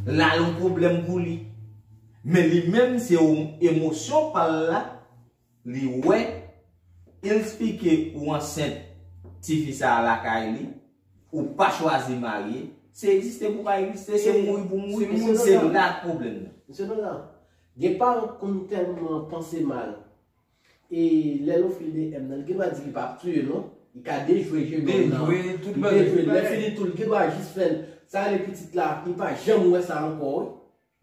La, yon pwoblèm pou li. Men li menm, se yon emosyon pa l la, li wè, il suffit ke ou ansent tifi sa a lakay li, ou pa chwazi marye, se egziste pou pa egziste, se mouri pou mouri, se la pwoblèm nan. Misye Nolan, gen paran k konn tèlman panse mal, e lè l ofri de M nan, li gen dwa di li p ap touye non, li ka dejwe jenon nan, li dejwe, lè fini tou, li gen dwa jis fè l, sa rele pitit la, li pa janm wè sa ankò, wi.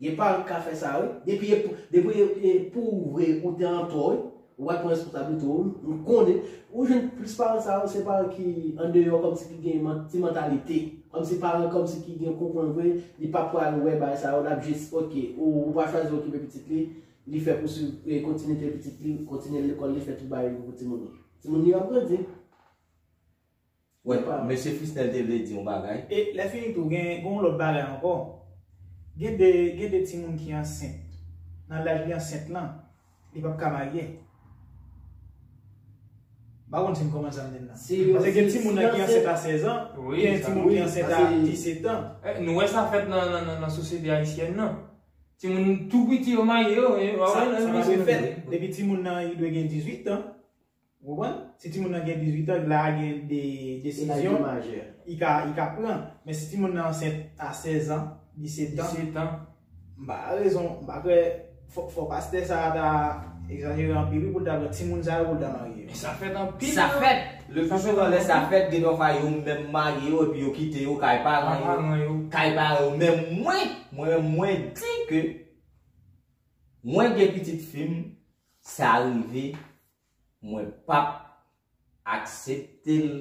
Gen paran k ka fè sa, wi. Depi e pou, depi e, e pou ou vre, ou te antò, wi. Ou pa t pran responsablite w, m konnen. Ou jwenn plis paran sa yo, se paran ki andeyò, kòmsi ki gen man- ti mantalite. Kòmsi paran, kòmsi ki gen konprann vre, li pa pral wè bagay sa yo, l ap jis, oke, ou, ou pa chwazi okipe pitit li, li fè pou swiv, e, kontinite pitit li, kontinye lekòl li, fè tout bagay li pou timoun li. Timoun li ap grandi. Wè, mesye Frisnel te vle di yon bagay. E lè fini tou, gen, gen yon lòt bagay ankò. Gen de, gen de timoun ki ansent. Nan laj li ansent lan, li p ap ka marye. M pa konn si m konprann sa m di n nan. Paske gen timoun nan ki ansent a sèz an, gen timoun ki ansent a disèt an. Nou wè sa fèt nan, nan, nan, nan sosyete ayisyèn nan. Timoun tou piti yo marye yo, e, sa, sa pa dwe fèt. Depi timoun nan, li dwe gen dizuit an. Ou konprann? Si timoun nan gen dizuit an, la gen de desizyon li ka, li ka pran. Men si timoun nan ansent a sèz an, disèt an, m pa rezon, m pa kwè, fò, fò pastè sa a ta egzajere anpil wi pou l ta pran timoun sa yo pou l ta marye yo. Men sa fèt anpil. Sa fèt. Leplisouvan lè sa fèt, gen dwa fwa yo menm marye yo epi yo kite yo kay paran yo. Kay paran yo. Men mwen, mwen menm mwen di ke mwen gen pitit fi m, sa rive, mwen p ap aksepte l.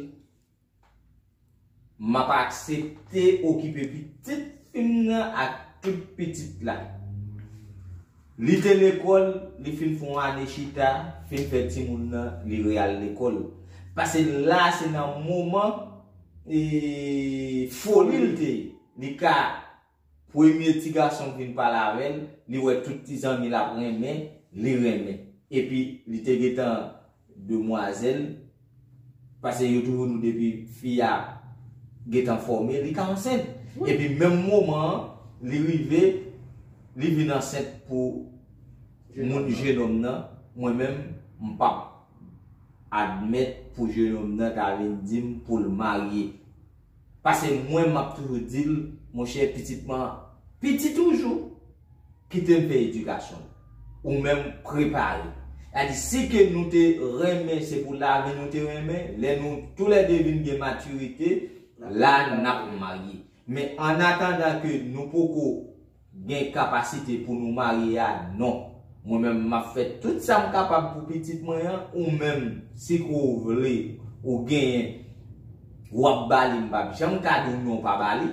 M ap aksepte okipe pitit fi m nan ak tout pitit la. Li te lekòl, li fin fè yon ane chita, fin fè timoun nan, li re al lekòl. Paske la se nan moman e, foli l te ye. Li ka Premye ti gason k vin pale avè l, li wè tout ti zanmi l ap renmen, li renmen. Epi li te gentan demwazèl, paske yo toujou di w depi fi a gentan fòme, li ka ansent. Epi menm moman an, li rive, li vin ansent pou moun jenòm nan, mwen menm, m p ap admèt pou jenòm nan ta vin di m pou l marye. Paske mwen, m ap toujou di l, monchè, pitit mwen, piti toujou, kite m fè edikasyon l. Ou menm prepare. Sa di, si ke nou te renmen, se pou lavi nou te renmen, lè nou toulède vin gen matirite, la n ap marye. Men an atandan ke nou poko gen kapasite pou nou marye a, non. Mwen menm, m ap fè tout sa m kapab pou pitit mwen an, ou menm, si ke w vle, ou genyen, w ap ba li, m p ap janm ka di w non pa ba li.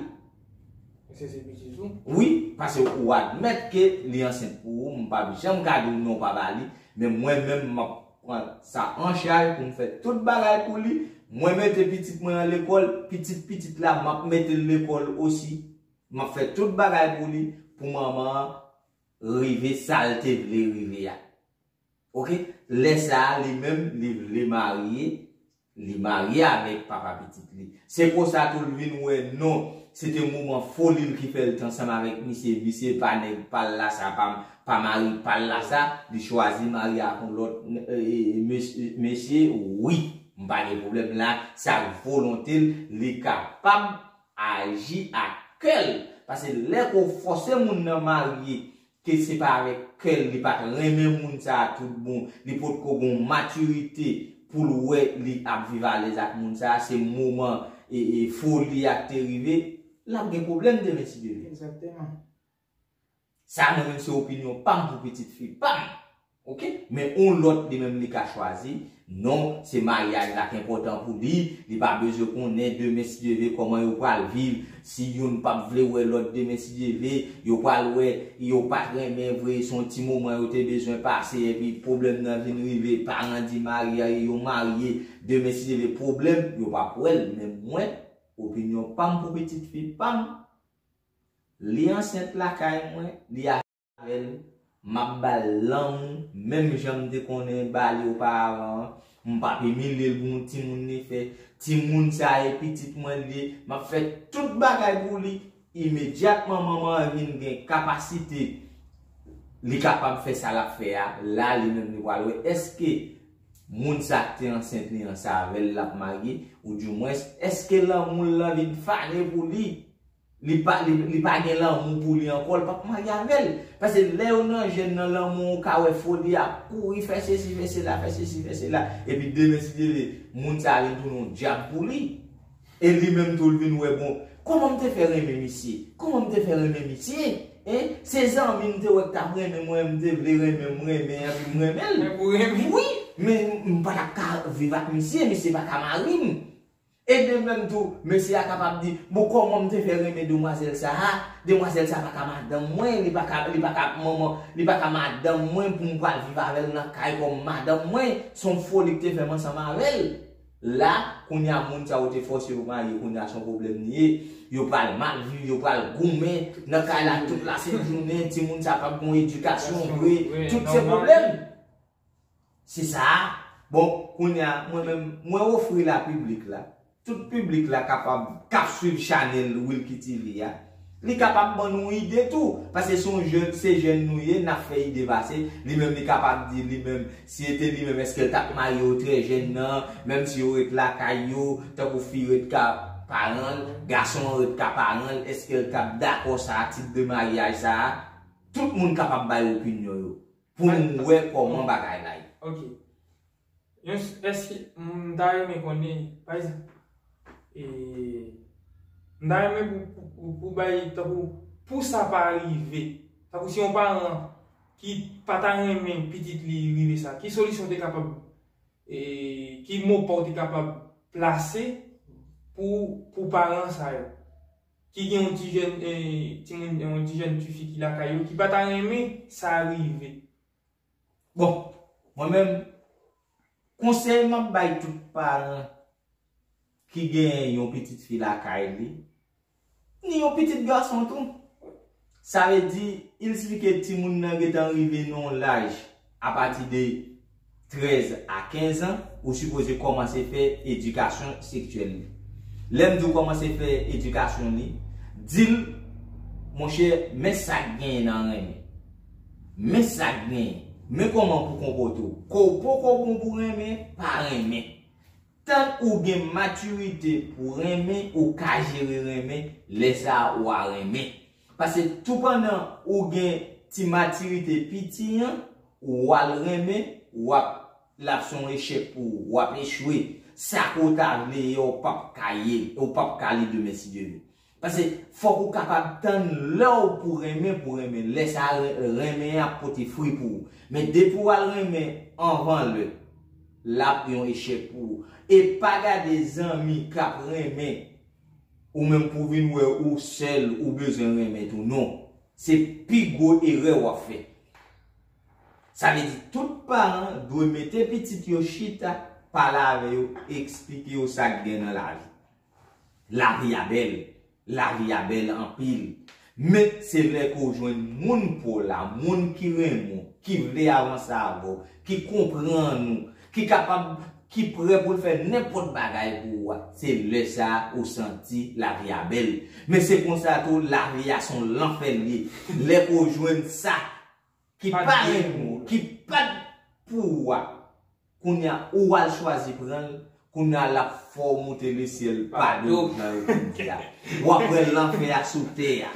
Paske se pitit ou. Wi, paske ou admèt ke li ansent pou ou, m p ap janm ka di w non pa ba li, men mwen menm, m ap pran sa an chaj pou m fè tout bagay pou li. Mwen mete pitit mwen an lekòl, pitit pitit la, m ap mete l lekòl osi. M ap fè tout bagay pou li, pou manman an rive sa l te vle rive a. Oke? Lè sa a, li menm, li vle marye, li marye avèk papa pitit li. Se konsa tou l vin wè non, se te moman foli l ki fè l te ansanm avèk misye, misye pa nèg pa l la sa, pa, pa mari pa l la sa, li chwazi marye ak yon lòt, e, e, mesye, mesye, wi, m pa gen pwoblèm la, se ak volonte l, li kapab aji ak kè l. Paske lè ke w fòse moun nan marye, ke se pa avèk kè l, li pa t renmen moun sa a tout bon, li potko gen yon matirite pou l wè li ap viv alèz ak moun sa a, se moman e, e foli a k te rive, l ap gen pwoblèm demen si Dye vle. Egzakteman. Sa mwen menm se opinyon pa m pou pitit fi pa m. Ok? Men yon lòt li menm li ka chwazi. Non, se maryaj la ki enpòtan pou li. Li pa bezwen konnen demen si Dye vle kòman yo pral viv. Si youn p ap vle wè lòt demen si Dye vle, yo pral wè, yo pa t renmen vre, se yon ti moman yo te bezwen pase, epi pwoblèm nan vin rive, paran di marye, yo marye, demen si Dye vle pwoblèm, yo p ap wè l. Men mwen, opinyon pa m pou pitit fi pa m, li ansent lakay mwen, li avè l, m ap ba l lanmou, menm jan m te konnen ba li oparavan an. M p ap imilye l pou yon timoun li fè. Timoun sa a e pitit mwen li ye, m ap fè tout bagay pou li. Imedyatman manman an vin gen kapasite, li kapab fè sa l ap fè a, la li menm li pral wè èske moun sa k te ansent li an se avè l l ap marye, oudimwens èske lanmou l lan vin fane pou li. Li pa, li, li pa gen lanmou pou li ankò, li p ap marye avè l. Paske lè yo nan jèn nan lanmou, ou ka wè foli ap kouri, fè sesi, fè sela, fè sesi, fè sela. Epi demen, si Dye vle, moun sa a vin tounen yon dyab pou li. E li menm tou, l vin wè, bon, kòman m te fè renmen misye? Kòman m te fè renmen misye? Hein? Se zanmi m te wè k t ap renmen mwen, m te vle renmen, m renmen, epi m renmen l. Wi, men m pa t ap ka viv ak misye, misye pa ka mari m. E de menm tou, mesye a kapab di, bon, kòman m te fè renmen demwazèl sa a? Demwazèl sa a pa ka madanm mwen, li pa ka, li pa ka manman, li pa ka madanm mwen pou m pral viv avè l nan kay kòm madanm mwen. Se yon foli k te fè m ansanm avè l. La, kounye a, moun sa yo te fòse yo marye, kounye a, se yon pwoblèm li ye. Yo pral mal viv, yo pral goumen nan kay la tout lasent jounen, timoun sa p ap gen yon edikasyon vre, tout se pwoblèm. Se sa a. Bon, kounye a, mwen menm, mwen ofri la piblik la. Tout piblik la kapab, k ap swiv chanèl Wilky T V a. Li kapab ban nou ide tou. Paske se yon jèn, se jèn nou ye, n ap fè ide pase. Li menm, li kapab di, li menm, si se te li menm, èske l t ap marye yo trè jèn nan, menm si yo ret lakay yo, tankou fi ret ka paran l, gason an ret ka paran l, èske l t ap dakò sa a, tip de maryaj sa a? Tout moun kapab bay opinyon yo. Pou nou wè kòman bagay la ye. Ok. Yon s-, èske, m ta renmen konnen, pa egzanp, e, m ta renmen pou, pou, pou, pou bay, tankou, pou sa pa rive, tankou si yon paran ki pa ta renmen pitit li rive sa, ki solisyon w te kapab, e, ki mo pa w te kapab plase pou, pou paran sa yo? Ki gen yon ti jèn, e, timoun, yon ti jèn tifi ki lakay yo, ki pa ta renmen sa rive. Bon, mwen menm, konsèy m ap bay tout paran ki gen yon pitit fi lakay li, ni yon pitit gason tou. Sa vle di, il sifi ke timoun nan gentan rive nan yon laj apati de trèz a kenz an, ou sipoze kòmanse fè edikasyon seksyèl li. Lè m di w kòmanse fè edikasyon li, di l, monchè, men sa k genyen nan renmen. Men sa k genyen. Men kòman pou konpòte w. Ke w poko bon pou renmen, pa renmen. Tann ou gen matirite pou renmen, ou ka jere renmen, lè sa a w a renmen. Paske toupandan ou gen ti matirite piti an, ou al renmen, w ap, l ap se yon echèk pou ou, w ap echwe. Sa ke w ta vle ye, w p ap ka ye, w p ap ka li demen si Dye vle. Paske fòk ou kapab tann lè w pou renmen, pou renmen. Lè sa a, re-, renmen an ap pote fwi pou ou. Men depi w al renmen anvan lè, l ap yon echèk pou ou. E pa gade zanmi k ap renmen, ou menm pou vin wè ou sèl, ou bezwen renmen tou. Non. Se pi gwo erè w ap fè. Sa vle di, tout paran dwe mete pitit yo chita, pale avè yo, eksplike yo sa k gen nan lavi. Lavi a bèl. Lavi a bèl anpil. Men se lè ke w jwenn moun pa w la, moun ki renmen w, ki vle avanse avè w, ki konprann ou, ki kapab, ki prè pou l fè nenpòt bagay pou ou a. Se lè sa a ou santi lavi a bèl. Men se konsa tou, lavi a se yon lanfè l ye. Lè ke w jwenn sa ki pa renmen w, ki pa t pou ou a, kounye a, ou al chwazi pran l, kounye a, l ap fè w monte lesyèl pa do nan yo konn di a. W ap wè lanfè a sou tè a.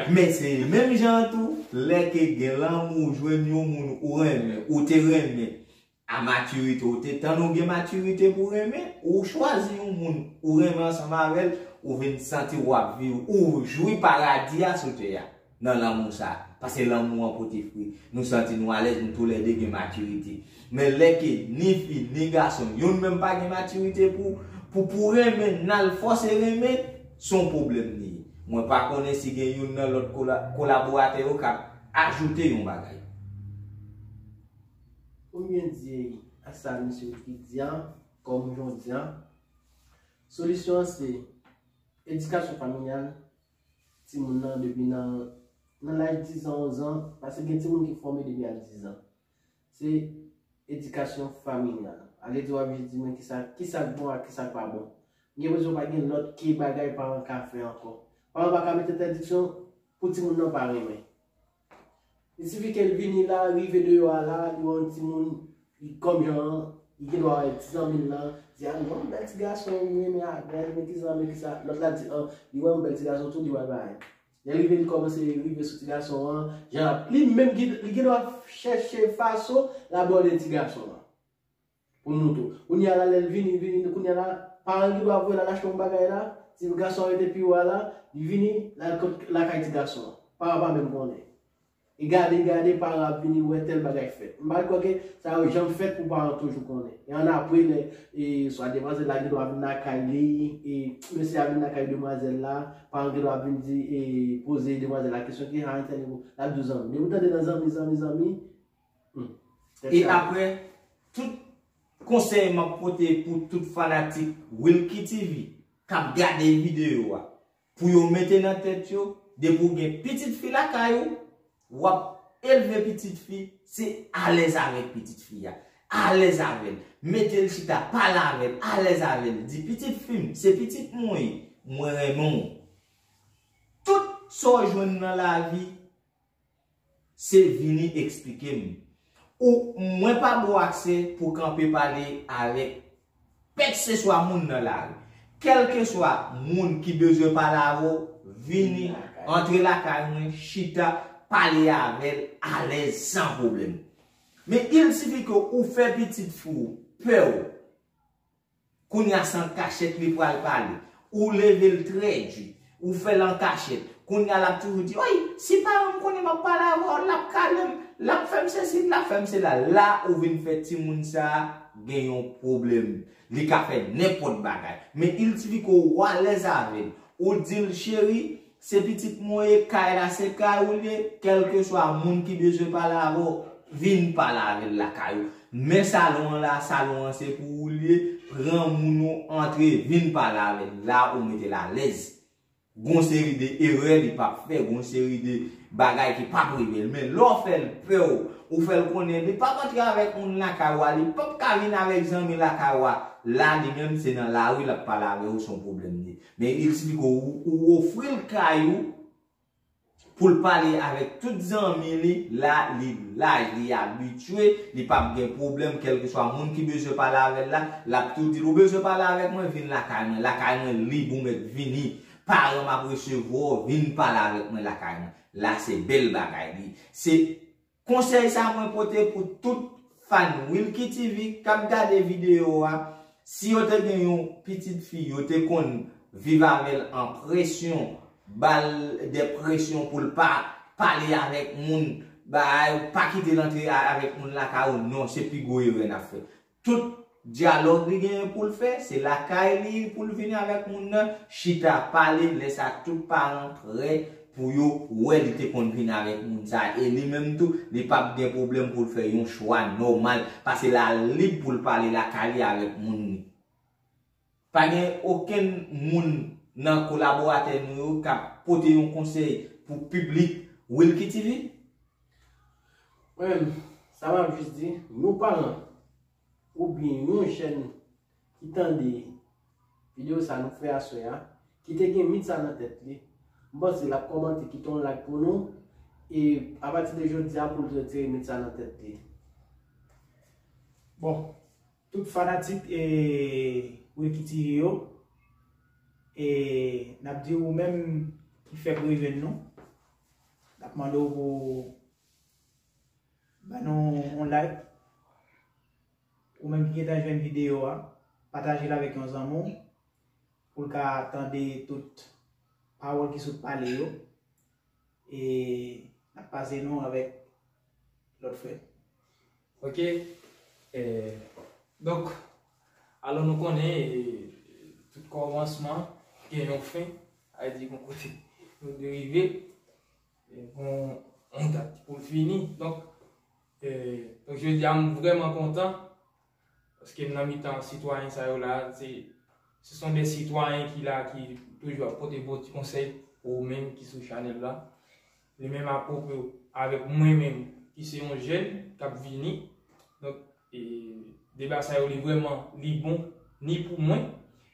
Men se menm jan an tou, lè ke gen lanmou, ou jwenn yon moun ou renmen, ou te renmen, a matirite, ou te tann ou gen matirite pou renmen, ou chwazi yon moun ou renmen ansanm avè l, ou vin santi w ap viv, ou jwi paradi a sou tè a, nan lanmou sa a. Paske lanmou an pote fwi. Nou santi nou alèz, nou toulède gen matirite. Men lè ke ni fi, ni gason, youn menm pa gen matirite pou, pou, pou renmen, n al fòse renmen, se yon pwoblèm li ye. Mwen pa konnen si gen youn nan lòt kola-, kolaboratè yo k ap ajoute yon bagay. Ou byen di a sa misye ki di a, kòm jan w di a, solisyon an se edikasyon familyal timoun nan depi nan, nan laj dizan, onzan, paske gen timoun ki fòme depi a dizan. Se edikasyon familyal. Ale di w ap jis di mwen kisa, kisa k bon ak kisa k pa bon. M gen enpresyon pa gen lòt ke bagay paran ka fè ankò. Paran pa ka met entèdiksyon pou timoun nan pa renmen. Li sifi ke l vini la, rive deyò a la, li wè yon timoun, li kòm jan an, li gen dwa wè ti zanmi l lan, di a non, bèl ti gason, m renmen avè l, men kisa, men kisa. Lòt la di an, li wè yon bèl ti gason tou, li wè l pa renmen. Lè l rive, li kòmanse rive sou ti gason an, jan l ap, li menm ki, li gen dwa chèche fason l abòde ti gason an. Pou nou tou. Kounye a la, lè l vini, vini, kounye a la, paran ki dwa voye l al achte yon bagay la, ti gason an rete pi wo a la, li vini, l al kot lakay ti gason an. Paran pa menm konnen. E gade, gade, paran ap vini wè tèl bagay fèt. M pa kwè ke sa yo janm fèt pou paran toujou konnen. E annapre, lè, e, swa demwazèl la gen dwa vin lakay li, e, mesye a vin lakay demwazèl la, paran gen dwa vin di, e, poze demwazèl la kesyon, ki sa entèl yo, l ap di w zanmi. Depi w tande nan zanmi, zanmi, zanmi, hmm. E apre, tout konsèy m ap pote pou tout fanatik Wilky TV k ap gade videyo a, pou yo mete nan tèt yo, depi w gen pitit fi lakay ou, w ap elve pitit fi, se alèz avèk pitit fi a, alèz avè l, mete l chita, pale avè l, alèz avè l, di pitit fi m, se pitit mwen w ye, mwen renmen w. Tout sa w jwenn nan lavi, se vini eksplike m. Ou, mwen pa ba w aksè pou kanpe pale avèk kèlkeswa moun nan lari. Kèlkeswa moun ki bezwen pale avè w, vini, antre lakay mwen, chita, pale avè l alèz, san pwoblèm. Men il sifi ke ou fè pitit fi w pè w. Kounye a se an kachèt li pral pale. Ou leve l trè di. Ou fè l an kachèt. Kounye a l ap toujou di, oy, si paran m konnen m ap pale avè w, l ap kale m, l ap fè m sesi, l ap fè m sela. La ou vin fè timoun sa a gen yon pwoblèm. Li ka fè nenpòt bagay. Men il sifi ke w alèz avè l. Ou di l, cheri, se pitit mwen w ye, kay la se kay ou l ye, kèlkeswa moun ki bezwen pale avè w, vin pale avè l lakay ou. Men salon an la, salon an se pou ou l ye, pran moun ou, antre, vin pale avè l. La ou mete l alèz. Gon seri de erè li p ap fè, gon seri de bagay ki p ap rive l. Men lè w fè l pè w, ou fè l konnen li p ap antre avèk moun lakay ou a, li p ap ka vin avèk zanmi lakay ou a, la li menm se nan lari l ap pale avè w, se yon pwoblèm li ye. Men il sifi ke ou, ou ofri l kay ou pou l pale avèk tout zanmi li, la li laj, li abitye, li p ap gen pwoblèm, kèlkeswa moun ki bezwen pale avè l la, l ap tou di l, ou bezwen pale avèk mwen, vin lakay mwen, lakay mwen lib, ou mèt vini, paran m ap resevwa w, vin pale avèk mwen lakay mwen. La se bèl bagay li. Se konsèy sa mwen pote pou tout fan Wilky TV k ap gade videyo a. Si yo te gen yon pitit fi, yo te konn viv avè l an presyon, ba l de presyon pou l pa pale avèk moun, bay, pa kite l antre a- avèk moun lakay ou, non, se pi gwo erè n ap fè. Tout dyalòg li genyen pou l fè, se lakay li pou l vini avèk moun nan, chita pale, lè sa tout paran prè pou yo wè li te konn vin avèk moun sa a. E li menm tou, li p ap gen pwoblèm pou l fè yon chwa nòmal, paske l a lib pou l pale lakay li avèk moun li. Pa gen okenn moun nan kolaboratè nou yo k ap pote yon konsèy pou piblik Wilky TV? Mwen menm, sa m ap jis di, nou paran, oubyen yon jèn ki tande videyo sa nou fè aswè a, ki te gen mit sa nan tèt li, m panse l ap kòmante, kite yon like pou nou, e apati de jodi a pou l retire mit sa nan tèt li. Bon, tout fanatik e Wilky TV yo, e n ap di ou menm ki fèk rejwenn nou, n ap mande w pou ba nou yon like. Ou menm ki gentan jwenn videyo a, pataje l avèk yon zanmi w pou l ka tande tout pawòl ki sot pale yo. E Ap pase nou avèk lòt frè. Ok. Eh, donk, alò nou konnen, eh, tout kòmansman gen yon fen, sa vle di gon kote nou dwe rive, eh, gon yon dat pou l fini. Donk, eh, donk jodi a m vrèman kontan, paske m nan mitan sitwayen sa yo la, se, se sont des citoyens ki la, ki toujou ap pote bon ti konsèy pou ou menm ki sou chanèl la. Li menm apwopo avèk mwen menm, ki se yon jèn k ap vini. Donk, e, deba sa yo, li vrèman, li bon, ni pou mwen,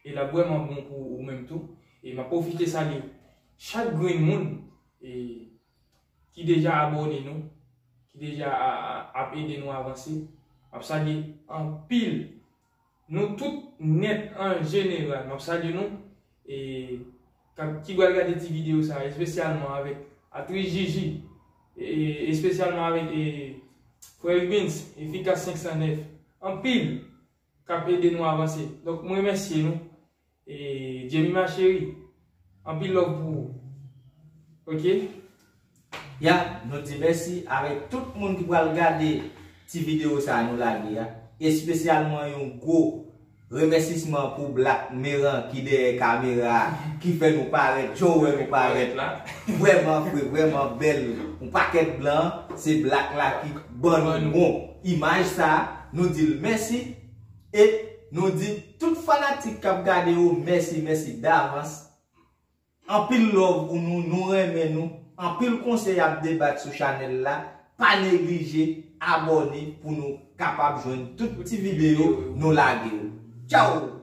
e l ap vrèman bon pou ou menm tou. E m ap pwofite salye chak grenn moun, e, ki deja abòne nou, ki deja a, a, ap ede nou avanse. M ap salye anpil nou tout nèt an jeneral. M ap salye nou, e, k ap, ki pral gade ti videyo sa, espesyalman avèk Aktris Jiji, e, espesyalman avèk, e, frè Rubens, Efikas senk san nèf. Anpil k ap ede nou avanse. Donk, mwen remèsye nou. E, Jamie ma chérie, anpil love pou ou. Ok? Ya, nou di mèsi avèk tout moun ki pral gade ti videyo sa a nou lage a. Espesyalman yon gwo remèsisman pou Black Meran ki dèyè kamera a, ki fè nou parèt jan w wè nou parèt la. Vrèman fre, vrèman bèl. Yon pakèt blan, se Black la ki ban nou bon imaj sa a. Nou di l mèsi. E nou di tout fanatik k ap gade yo, mèsi, mèsi davans. Anpil love pou nou, nou renmen nou. Anpil konsèy ap debat sou chanèl la. Pa neglije abòne pou nou kapab jwenn tout ti videyo nou lage yo. Tchao!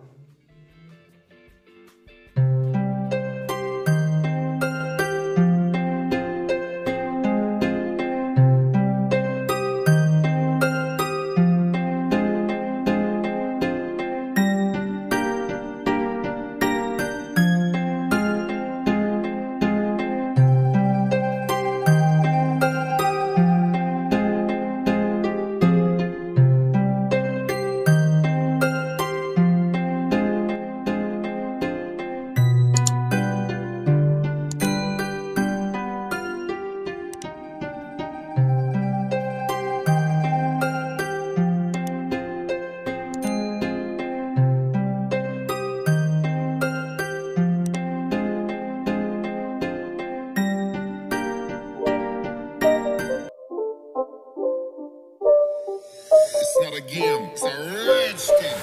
It's not a game, it's a rich thing.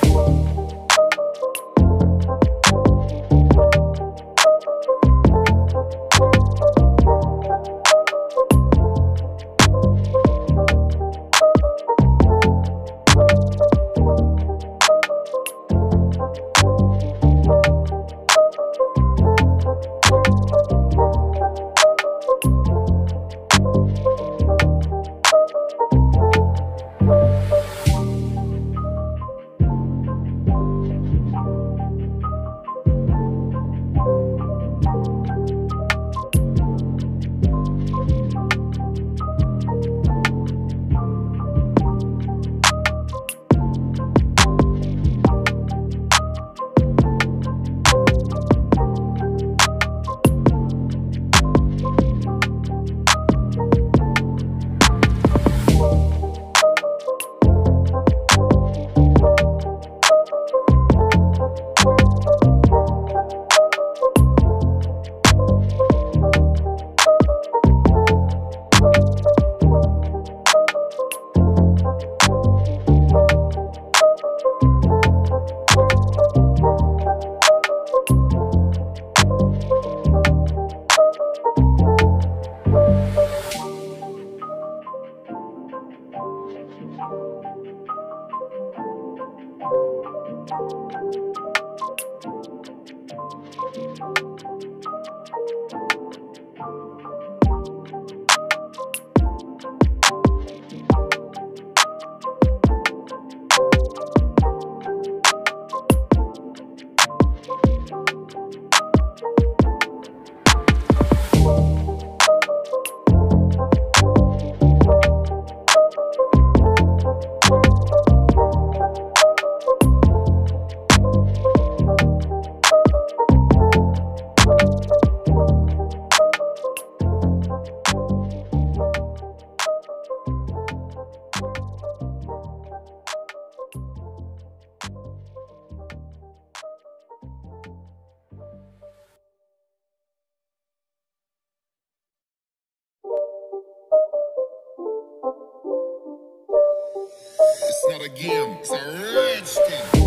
Game. It's a rich thing.